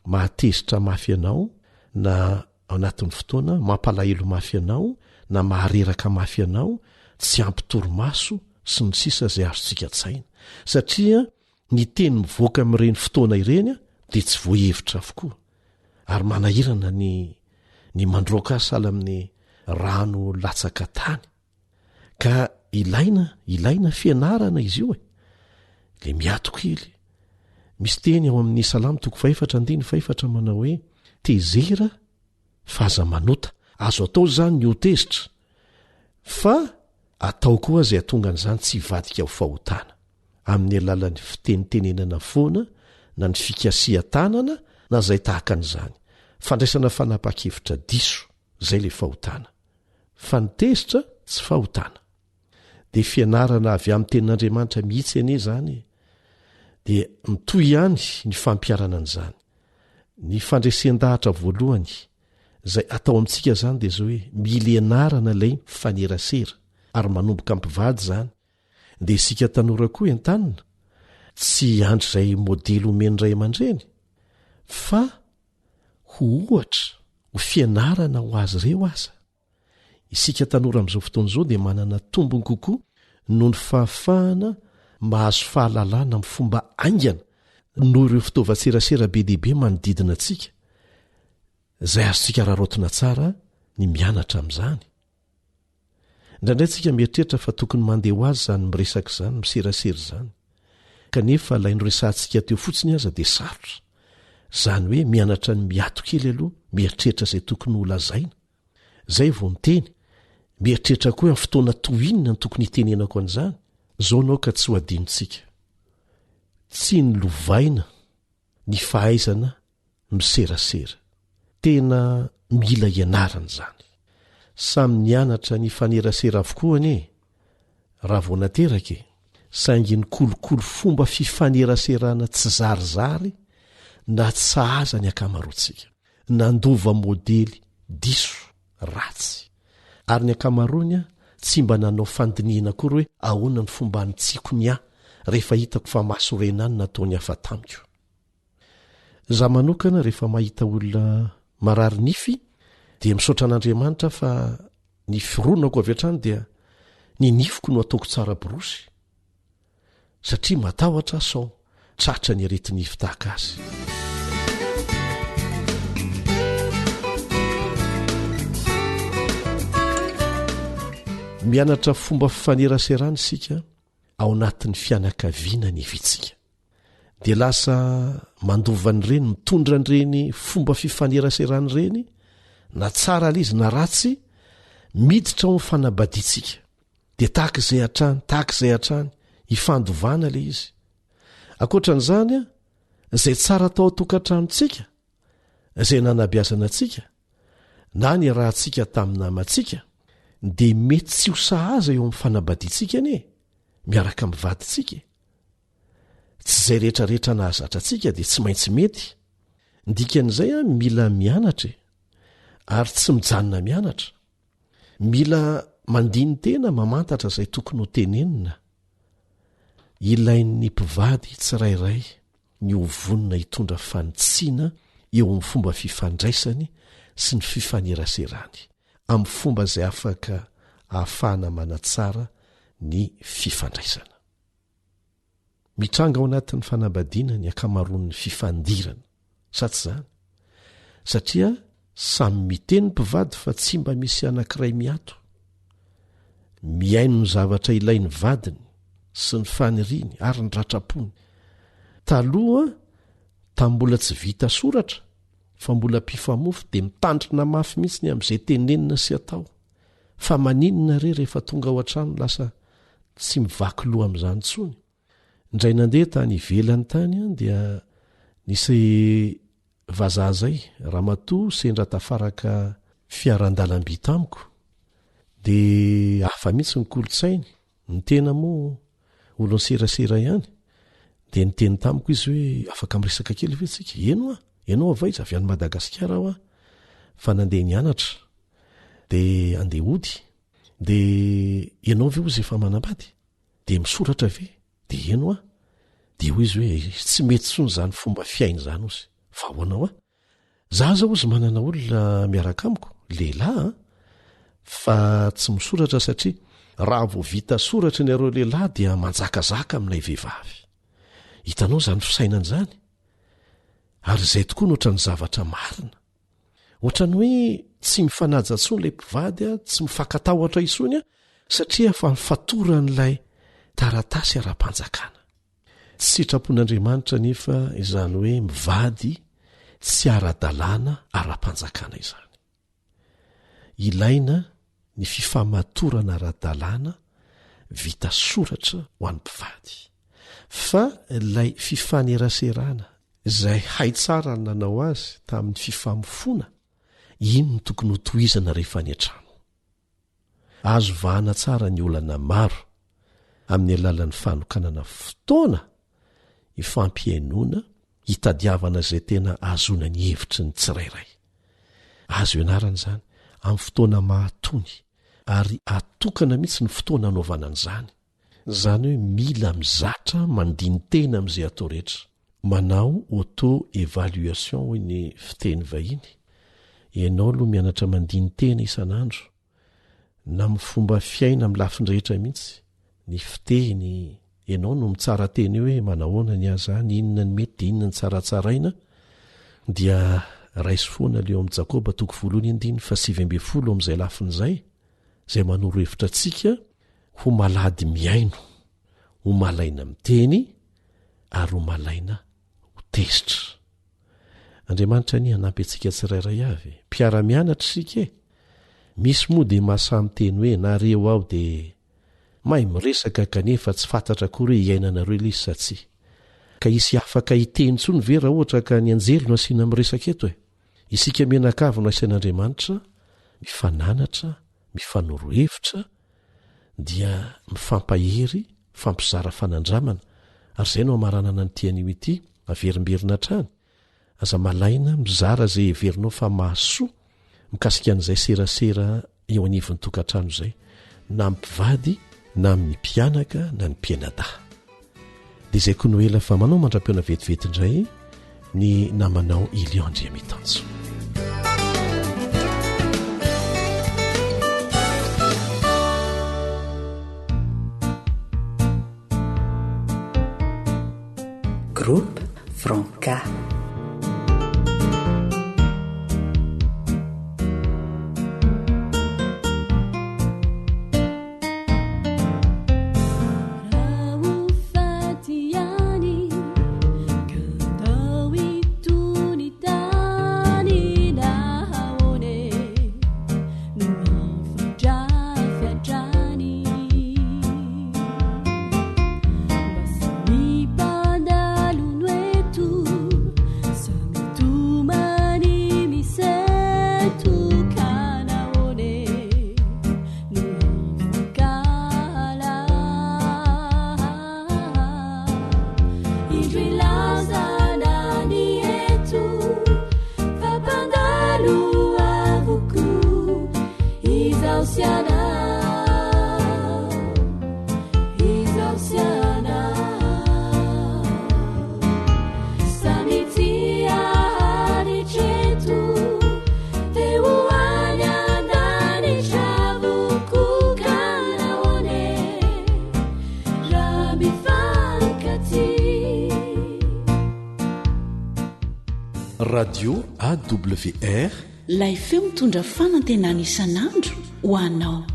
mahatezitra mafy anao na ao anatin'ny fotoana mampalahelo mafy anao na mahareraka mafy anao, tsy ampy torimaso sy ny sisa izay azontsika an-tsaina. Satria ny teny mivoaka amin'ireny fotoana ireny dia tsy voahevitra avokoa ary manahirana ny ny mandroaka ahy sahala amin'ny rano latsaka tany. Ka ilaina, ilaina fianarana izy io e. Le miato kely. Misy teny ao amin'ny Salamo toko fahefatra andininy fahefatra manao hoe tezera fa aza manota. Azo atao izany ny ho tezitra fa atao koa izay hahatonga an'izany tsy hivadika ho fahotana. Amin'ny alalan'ny fitenitenenana foana na ny fikasihan-tanana na izay tahaka an'izany. Fandraisana fanapahan-kevitra diso, izay ilay fahotana. Fa ny tezitra tsy fahotana. Dia fianarana avy amin'ny tenin'Andriamanitra mihitsy anie izany e. Dia mitohy ihany ny fampiharana an'izany. Ny fandresen-dahatra voalohany izay atao amintsika izany dia izao hoe mila ianarana ilay mifanerasera ary manomboka mpivady izany. Dia isika tanora koa entanina tsy hiandry izay modely omen'ny ray aman-dreny fa ho ohatra, ho fianarana ho azy ireo aza. Isika tanora amin'izao fotoana izao dia manana tombony kokoa noho ny fahafahana mahazo fahalalana amin'ny fomba haingana noho ireo fitaovan-tserasera be dia be manodidina antsika, izay azontsika araraotina tsara ny mianatra amin'izany. Indraindray tsika mieritreritra fa tokony mandeha ho azy izany miresaka izany, miserasera izany. Kanefa ilay noresahantsika teo fotsiny aza dia sarotra. Izany hoe mianatra ny miato kely aloha, mieritreritra izay tokony ho lazaina. Izay vao miteny. Mieritreritra koa hoe amin'ny fotoana toy inona no tokony hitenenako an'izany. Izao no aoka tsy ho adinontsika. Tsy ny lovaina ny fahaizana miserasera. Tena mila ianarana izany. Samy nianatra nifanerasera avokoa anie raha vao nateraka e! Saingy nikolokolo fomba fifaneraserana tsy zarizary na tsy sahaza ny ankamaroantsika. Nandova modely diso, ratsy. Ary ny ankamaroany tsy mba nanao fandinihana akory hoe ahoana ny fomba hanitsiako ny ahy rehefa hitako fa mahasorena ahy ny nataon'ny hafa tamiko. Za manokana rehefa mahita olona marary nify dia misaotra an'Andriamanitra fa ny fironako avy hatrany dia ny nifiko no ataoko tsara borosy satria matahotra aho sao tratra ny areti-nify tahaka azy. Mianatra fomba fifaneraserana isika ao anatin'ny fianakaviana ny vitsika. Dia lasa mandova an'ireny, mitondra an'ireny fomba fifaneraserana ireny, na tsara ilay izy na ratsy, miditra ao amin'ny fanambadiantsika. Dia tahaka izay hatrany, tahaka izay hatrany, ifandovana ilay izy. Ankoatra an'izany, izay tsara tao an-tokantranontsika, izay nanabeazana antsika, na niarahantsika tamin'ny namantsika, dia mety tsy ho sahaza eo amin'ny fanambadiantsika anie, miaraka amin'ny vadintsika e. Tsy izay rehetrarehetra nahazatra antsika dia tsy maintsy mety. Ny dikan'izay an, mila mianatra e. Ary tsy mijanona mianatra. Mila mandini-tena mamantatra izay tokony ho tenenina. Ilain'ny mpivady tsirairay ny ho vonona hitondra fanitsiana eo amin'ny fomba fifandraisany sy ny fifaneraserany, amin'ny fomba izay afaka ahafahana manatsara ny fifandraisana. Mitranga ao anatin'ny fanambadiana ny ankamaroan'ny fifandirana, sa tsy izany? Satria samy miteny ny mpivady fa tsy mba misy anankiray miato. Mihaino ny zavatra ilain'ny vadiny sy ny faniriany ary ny ratram-pony. Taloha, tamin'ny mbola tsy vita soratra fa mbola mpifamofo dia mitandrina mafy mihitsy ny amin'izay tenenina sy atao. Fa maninona re rehefa tonga ao an-trano lasa tsy mivaky loha amin'izany intsony? Indray nandeha tany ivelany tany aho dia nisy vazaha izay, ramatoa sendra tafaraka fiaran-dalamby tamiko, dia hafa mihitsy ny kolontsainy, ny tena moa olon'ny serasera ihany, dia niteny tamiko izy hoe afaka miresaka kely ve tsika? Eny hoa, ianao avy aiza? Avy any Madagasikara aho fa nandeha nianatra, dia andeha hody, dia ianao ve hozy efa manambady? Dia misoratra ve? Dia eny hoa. Dia hoy izy hoe tsy mety intsony izany fomba fiaina izany hozy. Fa ahoana hoa? Za zao hozy manana olona miaraka amiko, lehilahy an, fa tsy misoratra satria raha vao vita soratra ianareo lehilahy dia manjakazaka aminay vehivavy. Hitanao izany fisainana izany? Ary izay tokoa no ohatran'ny zavatra marina. Ohatran'ny hoe tsy mifanaja intsony ilay mpivady, tsy mifankatahotra intsony satria efa nifatoran'ilay taratasy ara-panjakana. Tsy sitrapon'Andriamanitra anefa izany hoe mivady tsy ara-dalàna ara-panjakana izany. Ilaina ny fifamatorana ara-dalàna vita soratra ho an'ny mpivady. Fa ilay fifaneraserana izay hay tsara ny nanao azy tamin'ny fifamofoana, iny no tokony hotohizana rehefa any an-trano. Azo vahana tsara ny olana maro amin'ny alalan'ny fanokanana fotoana ifampihainoana hitadiavana izay tena ahazoana ny hevitry ny tsirairay. Azo ianarana izany amin'ny fotoana mahatony ary atokana mihitsy ny fotoana anaovana an'izany. Izany hoe mila mizatra mandini-tena amin'izay atao rehetra. Manao auto évaluation hoy ny fiteny vahiny. Ianao aloha mianatra mandini-tena isan'andro, na amin'ny fomba fiaina amin'ny lafiny rehetra mihitsy, ny fiteny, ianao no mitsara tena eo hoe manahoana ny ahy izany, inona ny mety dia inona ny tsaratsaraina, dia raiso foana ilay eo amin'i Jakoba toko voalohany andininy faha-19 amin'izay lafiny izay, izay manoro hevitra antsika ho malady mihaino, ho malaina miteny ary ho malaina ho tezitra. Andriamanitra anie hanampy antsika tsirairay avy e! Mpiara-mianatra isika e! Misy moa dia mahasahy miteny hoe nareo aho dia mahay miresaka kanefa tsy fantatra akory hoe iainanareo ilay izy sa tsia. Ka hisy afaka hiteny intsony ve raha ohatra ka ny anjely no asiana miresaka eto e? Isika mianakavy no asain'Andriamanitra mifananatra, mifanoro hevitra, dia mifampahery, mifampizara fanandramana, ary izay no hamaranana an'ity anio ity, averimberina hatrany, aza malaina mizara izay heverinao fa mahasoa mikasika an'izay serasera eo anivon'ny tokantrano izay, na amin'ny mpivady na amin'ny mpianaka na ny mpianadahy. Dia izay koa no ela fa manao mandra-pihaona vetivety indray ny namanao Elion Andriamitanjo. Groupe Franca. Radio AWR. Ilay feo mitondra fanantenana isan'andro ho anao.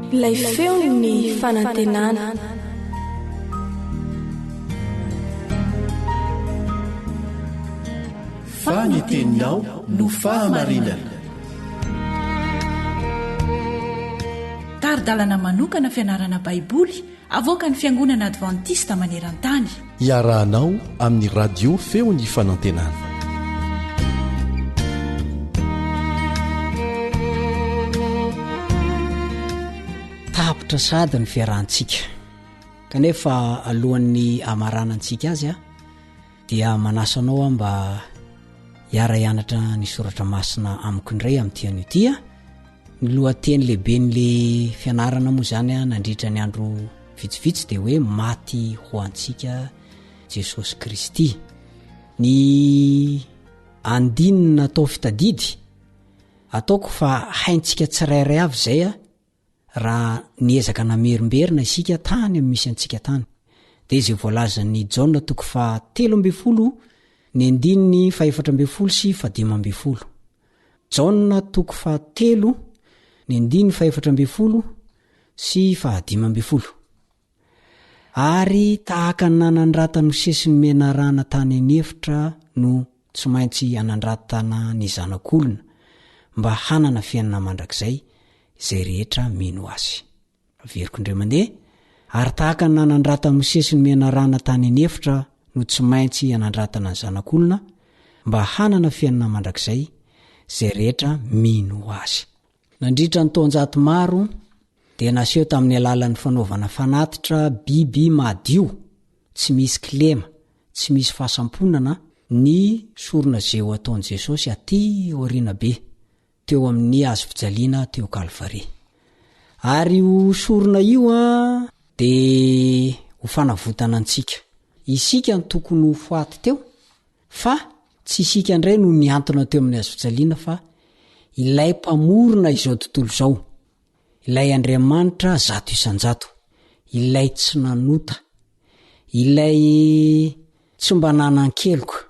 Ilay feon'ny fanantenana. Fa ny teninao no fahamarinana. Tari-dalana manokana fianarana Baiboly avoakan'ny Fiangonana Advantista maneran-tany. Iarahanao amin'ny Radio Feon'ny Fanantenana. Tapitra sahady ny fiarahantsika. Kanefa alohan'ny hamaranantsika azy dia manasa anao aho mba hiara-hianatra ny soratra masina amiko indray amin'ity anio ity a. Ny lohateny lehiben'le fianarana moa izany a nandritra ny andro vitsivitsy dia hoe maty ho antsika Jesosy Kristy. Ny andininy natao fitadidy, ataoko fa haintsika tsirairay avy izay a, raha niezaka namerimberina isika tany amin'ny misy antsika tany. Dia izay voalazan'i Jaona toko faha 13 ny andininy faha 14 sy faha 15. Jaona toko faha telo ny andininy faha 14 sy faha 15. Ary tahaka ny nanandratan'i Mosesy ny menarana tany an'efitra no tsy maintsy anandratana ny Zanak'olona mba hanana fiainana mandrakizay izay rehetra mino Azy. Averiko indray mandeha, ary tahaka ny nanandratan'i Mosesy ny menarana tany an'efitra no tsy maintsy anandratana ny Zanak'olona mba hanana fiainana mandrakizay izay rehetra mino Azy. Nandritra ny taonjato maro dia naseho tamin'ny alalan'ny fanaovana fanatitra biby madio, tsy misy kilema, tsy misy fahasamponana ny sorona izay ho ataon'i Jesosy aty aoriana be, teo amin'ny hazo fijaliana teo Kalvary. Ary io sorona io dia ho fanavotana antsika. Isika no tokony ho faty teo, Fa tsy isika indray no nihantona teo amin'ny hazofijaliana fa ilay Mpamorona izao tontolo izao, ilay Andriamanitra 100%, ilay tsy nanota, ilay tsy mba nanan-keloka,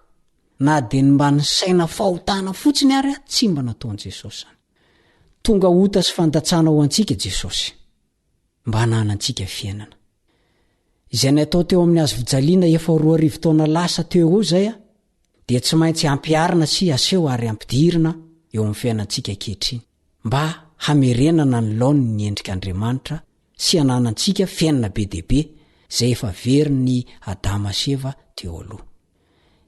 na dia ny mba nisaina fahotana fotsiny ary tsy mba nataon'i Jesosy izany. Tonga ota sy fandatsana ho antsika Jesosy. mba hananantsika fiainana. Izay natao teo amin'ny hazo fijaliana efa 2000 taona lasa teo eo izay dia tsy maintsy ampiharina sy aseho ary ampidirina eo amin'ny fiainantsika ankehitriny mba hamerenana ny laoniny ny endrik'Andriamanitra sy hananantsika fiainana be dia be izay efa verin'i Adama sy Eva teo aloha.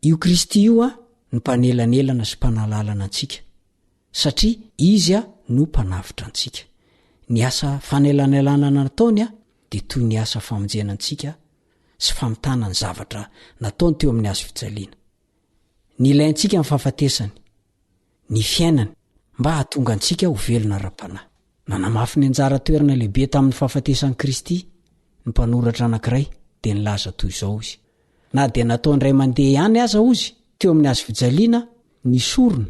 Io Kristy io no mpanelanelana sy mpanalalana antsika. Satria Izy no Mpanavotra antsika. Ny asa fanelanelanana nataony dia toy ny asa famonjena antsika sy famitana ny zavatra nataony teo amin'ny hazo fijaliana. Nilaintsika ny fahafatesany, ny fiainany, mba hahatonga antsika ho velona ara-panahy. Nanamafy ny anjara toerana lehibe tamin'ny fahafatesan'i Kristy ny mpanoratra anankiray dia nilaza toy izao izy, Na dia natao indray mandeha ihany aza, hozy, teo amin'ny hazo fijaliana, ny sorona,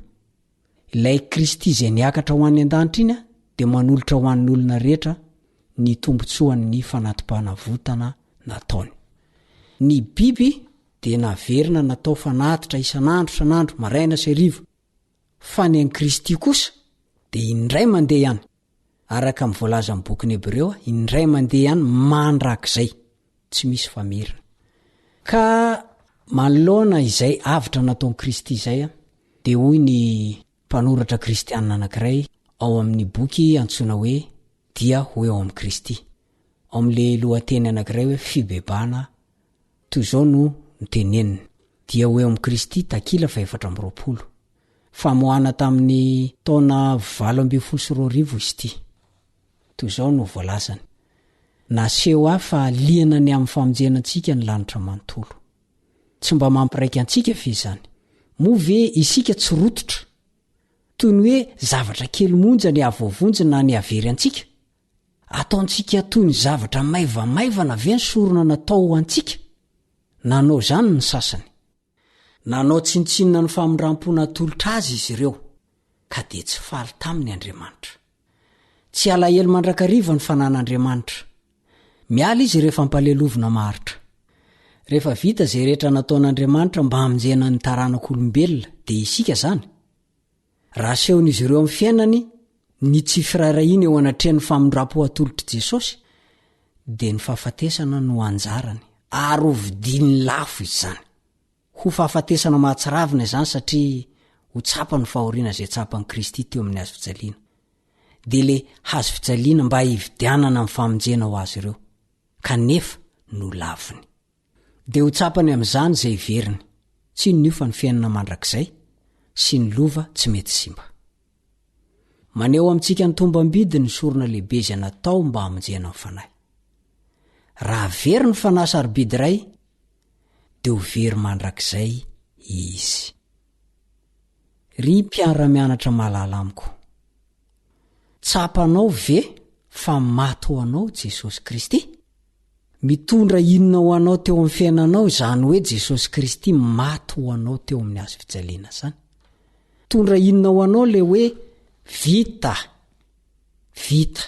Ilay Kristy izay niakatra ho any an-danitra iny dia manolotra ho an'ny olona rehetra ny tombontsoan'ny fanati-panavotana nataony. Ny biby dia naverina natao fanatitra isan'andro isan'andro, maraina sy hariva, fa ny an'i Kristy kosa dia indray mandeha ihany, araka ny voalazan'ny bokin'ny Hebreo, indray mandeha ihany mandrakizay, tsy misy famerina. Ka manoloana izay avotra nataon'i Kristy izay, dia hoy ny mpanoratra kristianina anankiray ao amin'ny boky antsoina hoe Dia ho eo amin'i Kristy, ao amin'ilay lohateny anankiray hoe Fibebahana, toy izao no noteneniny, Dia ho eo amin'i Kristy, takila faha-24. Famoahana tamin'ny taona 2018 izy ity. Toy izao no voalazany, Naseho ahy fa liana ny amin'ny famonjena antsika ny lanitra manontolo. Tsy mba mampiraika antsika ve izany? Moa ve isika tsy rototra? Toy ny hoe zavatra kely monja ny hahavoavonjy na ny hahavery antsika? Ataontsika toy ny zavatra maivamaivana ve ny sorona natao ho antsika? Nanao izany ny sasany. Nanao tsinontsinona ny famindram-po natolotra azy izy ireo, ka dia tsy faly taminy Andriamanitra. Tsy alahelo mandrakariva ny fanan'Andriamanitra. Miala izy rehefa ampalelovina maharitra. Rehefa vita izay rehetra nataon'Andriamanitra mba hamonjena ny taranak'olombelona, dia isika izany. Raha asehon'izy ireo amin'ny fiainany. Ny tsy firaharahiana eo anatrehan'ny famindram-po atolotr'i Jesosy dia ny fahafatesana no anjarany ary ho vidiany lafo izany. Ho fahafatesana mahatsiravina izany satria ho tsapa ny fahoriana izay tsapan'i Kristy teo amin'ny hazo fijaliana. Dia ilay hazo fijaliana mba hividianana ny famonjena ho azy ireo, kanefa nolaviny. Dia ho tsapany amin'izany izay heveriny, tsy inona io fa ny fiainana mandrakizay sy ny lova tsy mety simba. Maneho amintsika ny tombam-bidy ny sorona lehibe izay natao mba hamonjena ny fanahy. Raha very ny fanahy sarobidy iray, dia ho very mandrakizay izy. Ry mpiara-mianatra malala amiko, tsapanao ve fa maty ho anao Jesosy Kristy? Mitondra inona ho anao teo amin'ny fiainanao izany hoe Jesosy Kristy maty ho anao teo amin'ny hazo fijaliana izany? Mitondra inona ho anao ilay hoe vita, vita?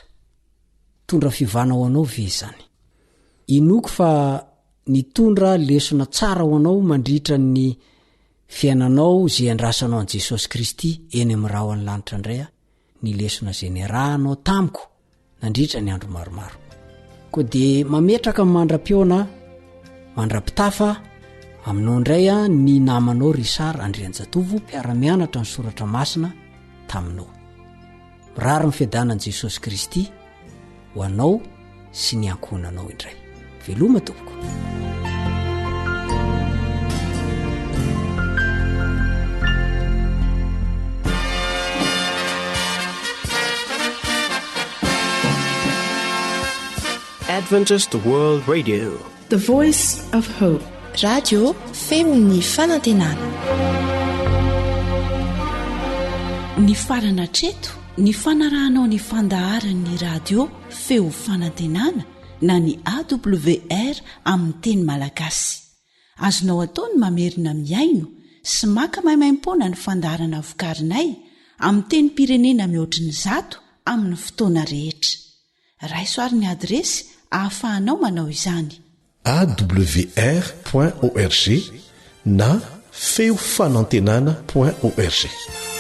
Mitondra fiovana ho anao ve izany? Inoako fa nitondra lesona tsara ho anao mandritra ny fiainanao izay iandrasanao an'i Jesosy Kristy eny amin'ny rahon'ny lanitra indray aho ny lesona izay niarahanao tamiko nandritra ny andro maromaro. Koa dia mametraka ny mandra-pihaona mandra-pitafa aminao indray aho ny namanao Richard Andrianjatovo mpiara-mianatra ny soratra masina taminao. Mirary ny fiadanan'i Jesosy Kristy ho anao sy ny ankohonanao indray. Veloma tompoko. Adventist World Radio. The Voice of Hope. Radio feon'ny fanantenana. Nifarana hatreto ny fanarahanao ny fandaharan'ny radio feo fanantenana na ny AWR amin'ny teny malagasy. Azonao atao ny mamerina mihaino sy maka maimaimpoana ny fandaharana vokarinay amin'ny tenim-pirenena mihoatry ny zato amin'ny fotoana rehetra. Raiso ary ny adiresy ahafahanao manao izany. Awr point org na feo fanantenana point org.